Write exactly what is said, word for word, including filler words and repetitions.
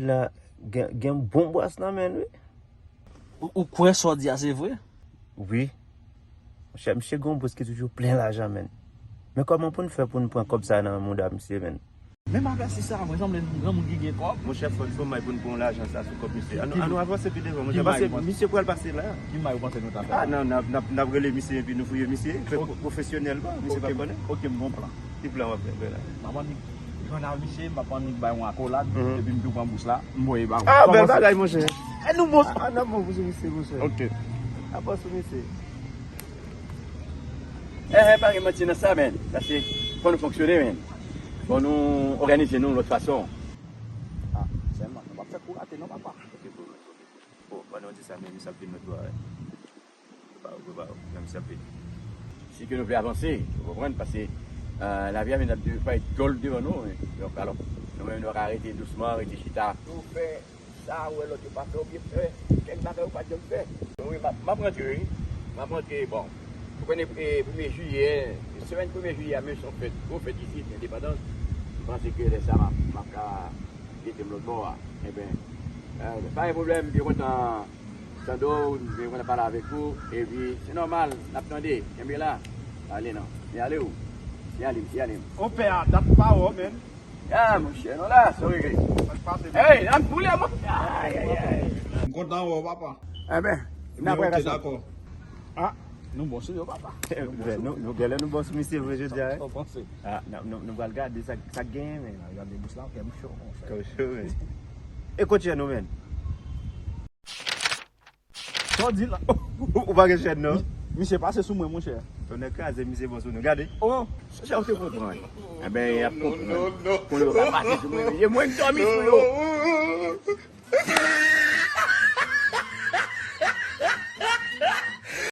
La, gen, gen bon bwès nan men l, wi. Ou, ou kwè sa w di a se vre? Wi. Monchè, misye gen yon bous ki toujou plen lajan, menn. Men kòman pou n fè pou n pran kòb sa nan mouda misye, menn? Menm avèsisa, mwen sanble n granmoun ki gen kòb. Monchè, fò n fè may pou n pran lajan sa sou kòb misye. Ann nou, ann nou avanse pi devan, monchè, paske misye pral pase la. Ki may ou panse nou ta fè? Ah, non, n ap, n ap, n ap rele misye epi nou fouye misye. Fè pwofesyonèlman, misye p ap konnen. Ok, m gon plan. Ki plan w ap fè la? M ap annik jwenn ak misye, m ap annik bay yon akolad, epi m tou pran bous la, m voye ba ou. Ah, bèl bagay, monchè. E nou bon. Ah, n ap bon sou misye, monchè. Ok. N ap bon sou misye. Eh, eh, pa gen manti nan sa, men. Sa se, fò nou fonksyone, men. Fò nou òganize nou lòt fason. Ah, sèlman, nou p ap fè kou rate non, papa. Ok, bon, bon, pandan w di sa, men misye ap vin lòt bò a, wi. Prepare w, prepare w, men misye ap vin. Si ke nou vle avanse, ou konprann, paske, euh, lavi a vin ap parèt dwòl devan nou, wi. Donk, alò, nou menm nou pa ka rete dousman, rete chita. Nou fè Sa ou wè lòt yo pa fè, ou byen fè. Kèk bagay ou pa t janm fè. Wi, m ap, m ap rantre, wi. M ap rantre, bon. Ou konnen, e, premye jiyè, semèn premye jiyè a, menm se yon fèt, gwo fèt isit, lendepandans. M panse ke lè sa, m ap, m ap ka mete m lòt bò a. Enben, e, pa gen pwoblèm, m byen kontan tande w, m byen kontan pale avèk ou. Epi, se nòmal, n ap tande. Kenbe la. Ale non. Byen ale ou. Byen ale, byen ale. Ou pè a, dat pa wè w, menn. Ah, monchè, nou la, sa w regle. Hey, n ap boule, mwen. Ay, ay, ay. M kontan wè w, papa. Enben, n ap wè sa. Ah, nou bon sou yo, papa. Nou bon sou yo. Nou, nou genlè nou bon sou misye vre jodi a, wi. Sa w panse? Ah, nou, nou, nou pral gade sa, sa k genyen, men. N a gade bous la, kè m cho, monchè. Kè w cho, men. E kote nou, men? Sa w di la? Ou, ou pa gen chèn, non? Misye pase sou mwen, monchè. Tonnè kraze, misye bon sou nou. Gade. Oh! Sa w te konprann. Enben, y ap konprann. Kounye yo pa pase sou mwen. E mwen k dòmi sou yo.